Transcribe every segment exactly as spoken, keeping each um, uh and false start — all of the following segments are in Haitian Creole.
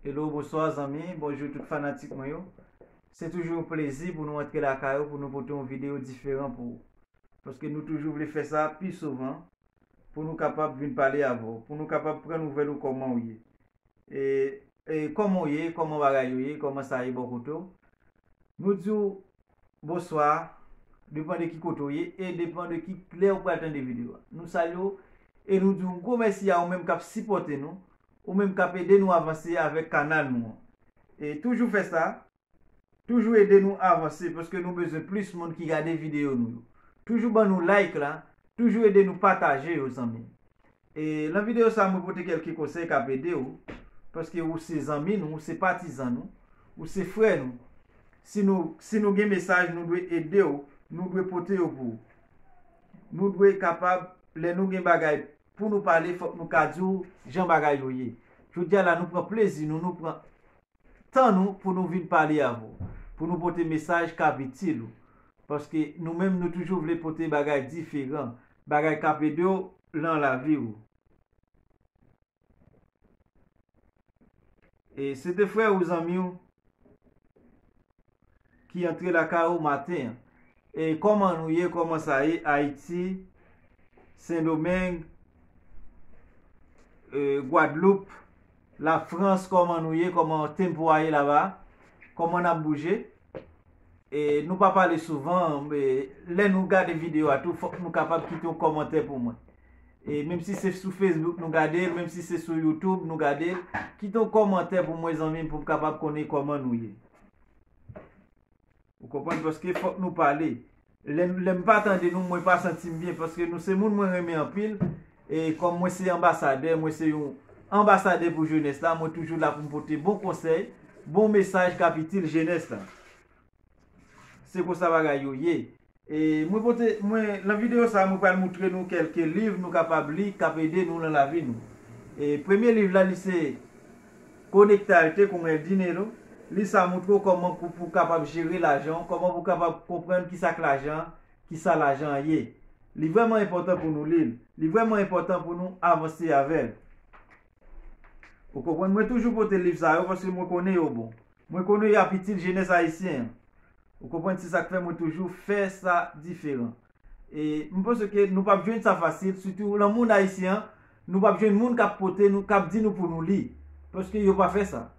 Hello, bonswa zanmi, bonjou tout fanatik mwen yo. Se toujou yon plezi pou nou antre lakay ou, pou nou pote yon videyo diferan pou ou. Paske nou toujou vle fè sa pi souvan, pou nou kapab vin pale avè w, pou nou kapab pran nouvèl ou kòman ou ye. E, e kòman ou ye, kòman bagay yo ye, kòman sa ye bò kote w. Nou di w bonswa, depan de ki kote w ye, e depan de ki lè ou pral tande videyo a. Nou salye w, e nou di w yon gwo mèsi a ou menm k ap sipòte nou, ou menm k ap ede nou avanse avèk kanal nou an. E toujou fè sa, toujou ede nou avanse, paske nou bezwen plis moun ki gade videyo nou yo. Toujou ban nou like la, toujou ede nou pataje yo, zanmi. E nan videyo sa, mwen pote kèlke konsèy k ap ede w, paske ou se zanmi nou, ou se patizan nou, ou se frè nou. Si nou, si nou gen mesaj, nou dwe ede w, nou dwe pote yo pou ou. Nou dwe kapab, lè nou gen bagay pou nou pale, fòk nou ka di w jan bagay yo ye. Jodi a la, nou pran plezi nou, nou pran tan nou pou nou vin pale avè w, pou nou pote mesaj k ap itil ou. Paske nou menm, nou toujou vle pote bagay diferan, bagay k ap ede w nan lavi w. E se te frè ou, zanmi w, ki antre lakay ou maten an. E kòman nou ye, kòman sa ye, Ayiti, Sendomeng, e, Gwadloup, Lafrans, kòman nou ye, kòman tempo a ye laba, kòman n ap bouje? E nou pa pale souvan, men lè nou gade videyo a tou, fòk nou kapab kite yon kòmantè pou mwen. E menm si se sou Facebook nou gade l, menm si se sou YouTube nou gade l, kite yon kòmantè pou mwen, zanmi m, pou m kapab konnen kòman nou ye. Ou konprann? Paske fòk nou pale. Lè, lè m pa tande nou, mwen pa santi m byen, paske nou se moun mwen renmen anpil. E kòm mwen se anbasadè, mwen se yon anbasadè pou jenès la, mwen toujou la pou m pote bon konsèy, bon mesaj k ap itil jenès la. Se konsa bagay yo ye. E mwen pote, mwen, nan videyo sa, mwen pral moutre nou kèlke liv nou kapab li, k ap ede nou nan lavi nou. E premye liv la, li se Conectarte con el Dinero. Liv sa moutre w kòman pou, pou w kapab jere lajan w, kòman pou w kapab konprann kisa k lajan, kisa lajan an ye. Li vrèman enpòtan pou nou li l. Li vrèman enpòtan pou nou avanse avè l. Ou konprann? Mwen toujou pote liv sa yo paske mwen konnen yo bon. Mwen konnen y ap itil jenès ayisyen an. Ou konprann? Se sa k fè mwen toujou fè sa diferan. E m panse ke nou p ap jwenn sa fasil, sitou nan mond ayisyen an, nou p ap jwenn moun k ap pote nou, k ap di nou pou nou li. Paske yo pa fè sa.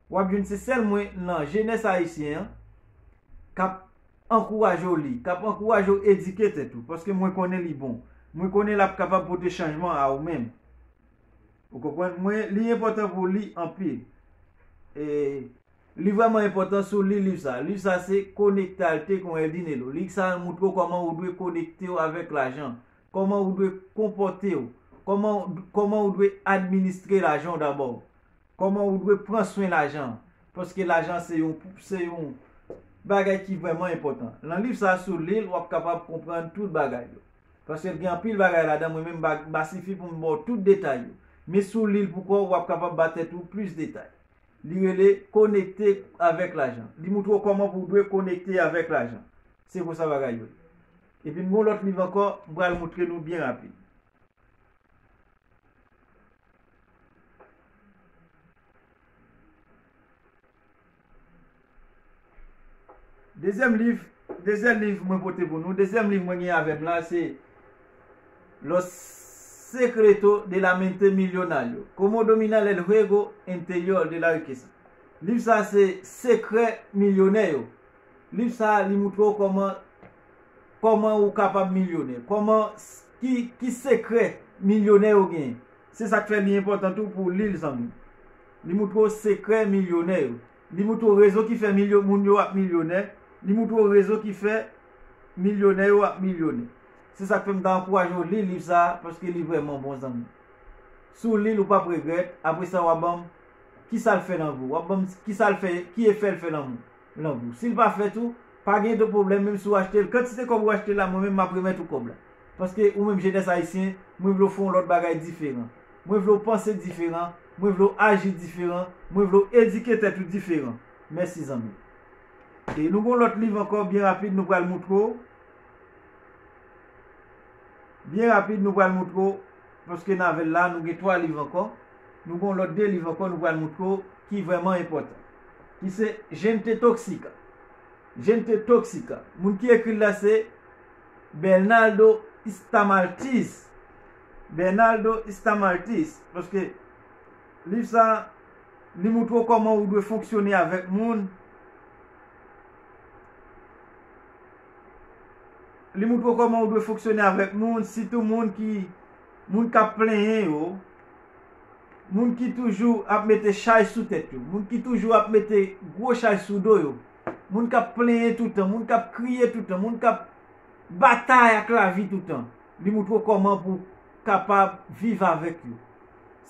W ap jwenn se sèl mwen nan jenès ayisyen an k ap ankouraje w li, k ap ankouraje w edike tèt ou, paske mwen konnen li bon. Mwen konnen l ap kapab pote chanjman a ou menm. Ou konprann? Mwen, li enpòtan pou w li anpil. E li vrèman enpòtan si w li liv sa. Liv sa se Conectarte con el Dinero. Liv sa moutre w kòman ou dwe konekte w avèk lajan, kòman ou dwe konpòte w, kòman, kòman ou dwe administre lajan w dabò, kòman ou dwe pran swen lajan an. Paske lajan se yon, se yon bagay ki vrèman enpòtan. Nan liv sa, si w li l, w ap kapab konprann tout bagay yo. Paske l gen anpil bagay ladan, mwen menm m pa, m pa sifi pou m ba w tout detay yo. Men si w li l pou kò w, w ap kapab ba tèt ou plis detay. Li rele Konekte avèk lajan. Li moutre w kòman pou w dwe konekte avèk lajan. Se konsa bagay yo ye. Epi m gen yon lòt liv ankò, m pral moutre nou byen rapid. Dezyèm liv, dezyèm liv mwen pote pou nou, dezyèm liv mwen gen avè m la, se Los Secretos de la Mente Millonario, Cómo Dominar el Juego Interior de la Riqueza. Liv sa se Sekrè Milyonè yo. Liv sa, li moutre w kòman, kòman ou kapab milyonè. Kòman, ki, ki sekrè milyonè yo genyen. Se sa k fè li enpòtan tou pou w li l, zanmi. Li moutre w sekrè milyonè yo. Li moutre w rezon ki fè milyo-, moun yo ap milyonè. Li moutre w rezon ki fè milyonè yo ap milyonè. Se sa k fè m ta ankouraje w li liv sa a, paske li vrèman bon, zanmi. Si w li l, ou p ap regrèt. Apre sa, w ap ban m kisa l fè nan vi w. W ap ban m kisa l fè, ki efè l fè nan moun, nan vi w. Si l pa fè tou, pa gen de pwoblèm, menm si w achte l, kantite kòb ou achte l la, mwen menm m ap remèt ou kòb la. Paske ou menm jenès ayisyen, mwen vle w fè yon lòt bagay diferan. Mwen vle w panse diferan, mwen vle w aji diferan, mwen vle w edike tèt ou diferan. Mèsi, zanmi. E nou gen yon lòt liv ankò, byen rapid, nou pral moutre w. Byen rapid, nou pral moutre w, paske n avè l la, nou gen twa liv ankò. Nou gen yon lòt de liv ankò nou pral montre w ki vrèman enpòtan. Ki se Gente Tóxica. Gente Tóxica. Moun ki ekri l la se Bernardo Stamatites. Bernardo Stamatites. Paske liv sa, li montre w kòman ou dwe fonksyone avèk moun. Li montre w kòman ou dwe fonksyone avèk moun, sitou moun ki, moun k ap plenyen yo, moun ki toujou ap mete chay sou tèt yo, moun ki toujou ap mete gwo chay sou do yo, moun k ap plenyen toutan, moun k ap kriye toutan, moun k ap batay ak lavi toutan. Li montre w kòman pou w kapab viv avèk yo.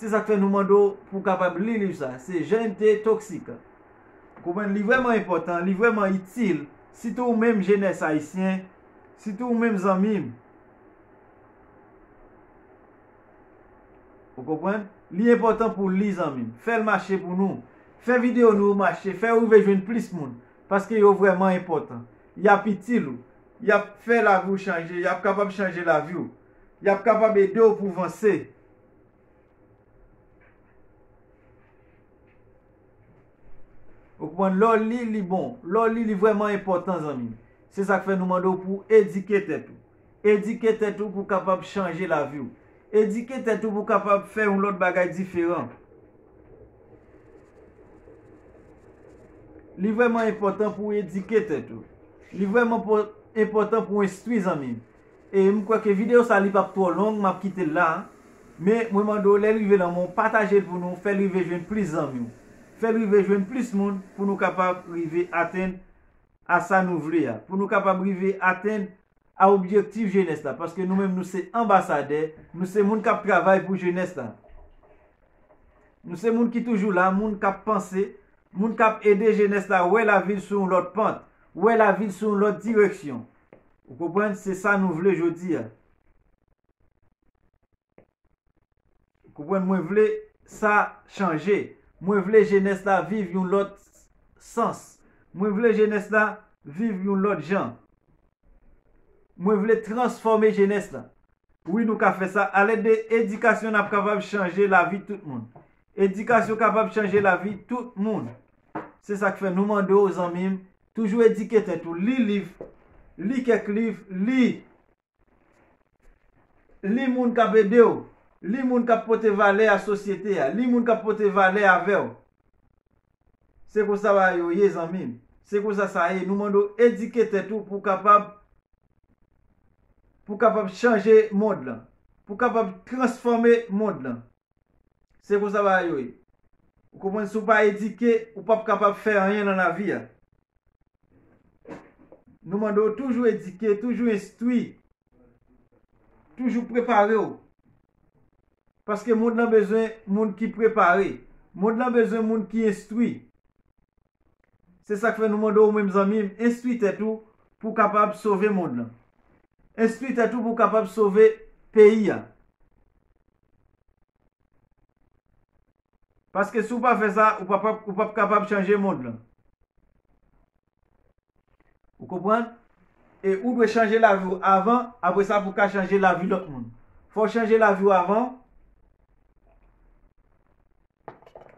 Se sa k fè nou mande w pou w kapab li liv sa. Se Gente Tóxica. Ou konprann? Li vrèman enpòtan, li vrèman itil, sitou ou menm jenès ayisyen, sitou ou menm zanmi m. Ou konprann? Li enpòtan pou w li, zanmi m. Fè l mache pou nou. Fè videyo nou yo mache, fè yo rive jwenn plis moun. Paske yo vrèman enpòtan. Y ap itil ou. Y ap fè lavi w chanje, y ap kapab chanje lavi w. Y ap kapab ede w pou w vanse. Ou konprann? Lè w li, li bon. Lè w li, li vrèman enpòtan, zanmi m. Se sa k fè nou mande w pou w edike tèt ou. Edike tèt ou pou w kapab chanje lavi w. Edike tèt ou pou w kapab fè yon lòt bagay diferan. Li vrèman enpòtan pou w edike tèt ou. Li vrèman po-, enpòtan pou w enstwi, zanmi m. E m kwè ke videyo sa li p ap twò long, m ap kite l la. Men mwen mande w, lè l rive nan men w, pataje l pou nou, fè l rive jwenn plis zanmi w. Fè l rive jwenn plis moun pou nou kapab rive atenn a sa nou vle a. Pou nou kapab rive atenn a objektif jenès la. Paske nou menm nou se anbasadè, nou se moun k ap travay pou jenès la. Nou se moun ki toujou la, moun k ap panse, moun k ap ede jenès la wè lavi l sou yon lòt pant, wè lavi l sou yon lòt direksyon. Ou konprann? Se sa nou vle jodi a. Ou konprann? Mwen vle sa chanje. Mwen vle jenès la viv yon lòt sans. Mwen vle jenès la viv yon lòt jan. Mwen vle transfòme jenès la. Wi, nou ka fè sa. Alèd de edikasyon, n ap kapab chanje lavi tout moun. Edikasyon kapab chanje lavi tout moun. Se sa k fè nou mande w, zanmi m, toujou edike tèt ou. Li liv, li kèk liv, li, li moun k ap ede w, li moun k ap pote valè a sosyete a, li moun k ap pote valè avè w. Se konsa bagay yo ye, zanmi m. Se konsa sa ye. Nou mande w edike tèt ou pou w kapab, pou w kapab chanje mond lan, pou w kapab transfòme mond lan. Se konsa bagay yo ye. Ou konprann? Si w pa edike, ou p ap kapab fè anyen nan lavi a. Nou mande w toujou edike, toujou enstwi, toujou prepare w. Paske mond lan bezwen moun ki prepare. Mond lan bezwen moun ki enstwi. Se sa k fè nou mande w menm zanmi m, enstwi tèt ou pou w kapab sove mond lan. Enstwi tèt ou pou w kapab sove peyi a. Paske si w pa fè sa, ou p ap, ou p ap kapab chanje mond lan. Ou konprann? E ou dwe chanje lavi w avan, apre sa pou w ka chanje lavi lòt moun. Fò w chanje lavi w avan,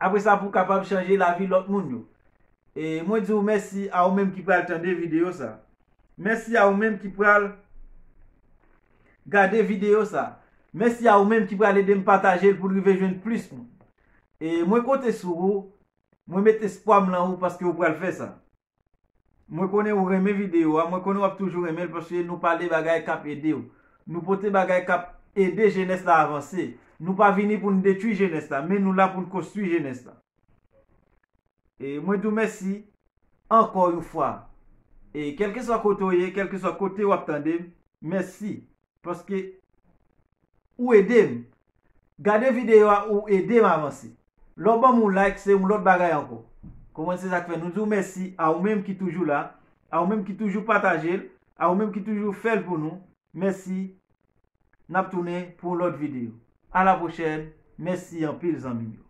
apre sa pou w kapab chanje lavi lòt moun yo. E mwen di w mèsi a ou menm ki pral tande videyo sa. Mèsi a ou menm ki pral gade videyo sa. Mèsi a ou menm ki pral ede m pataje l pou l rive jwenn plis moun. E mwen konte sou ou, mwen met espwa m lan ou paske ou pral fè sa. Mwen konnen ou renmen videyo a, mwen konnen w ap toujou renmen l paske nou pale bagay k ap ede w. Nou pote bagay k ap ede jenès la avanse. Nou pa vini pou n detwi jenès la, men nou la pou n konstwi jenès la. E mwen di w mèsi ankò yon fwa. E kèlkeswa kote w ye, kèlkeswa kote w ap tande m, mèsi. Paske ou ede m. Gade videyo a, ou ede m avanse. Lè w ban m yon like, se yon lòt bagay ankò. Konprann? Se sa k fè nou di w mèsi a ou menm ki toujou la, a ou menm ki toujou pataje l, a ou menm ki toujou fè l pou nou. Mèsi. N ap tounen pou yon lòt videyo. A la pwochèn. Mèsi anpil, zanmi m yo.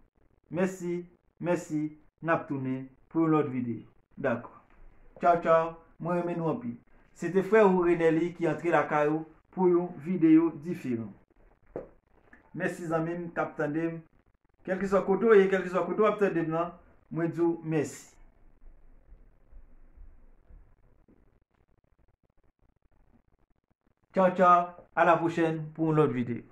Mèsi, mèsi. N ap tounen pou yon lòt videyo. Dakò. Tchaw, tchaw. Mwen renmen nou anpil. Se te frè ou Renelly ki antre lakay ou pou yon videyo diferan. Mèsi, zanmi m k ap tande m. Kèlkeswa kote w ye, kèlkeswa kote w ap tande m nan, mwen di w mèsi. Tchaw, tchaw, a la pwochèn pou yon lòt videyo.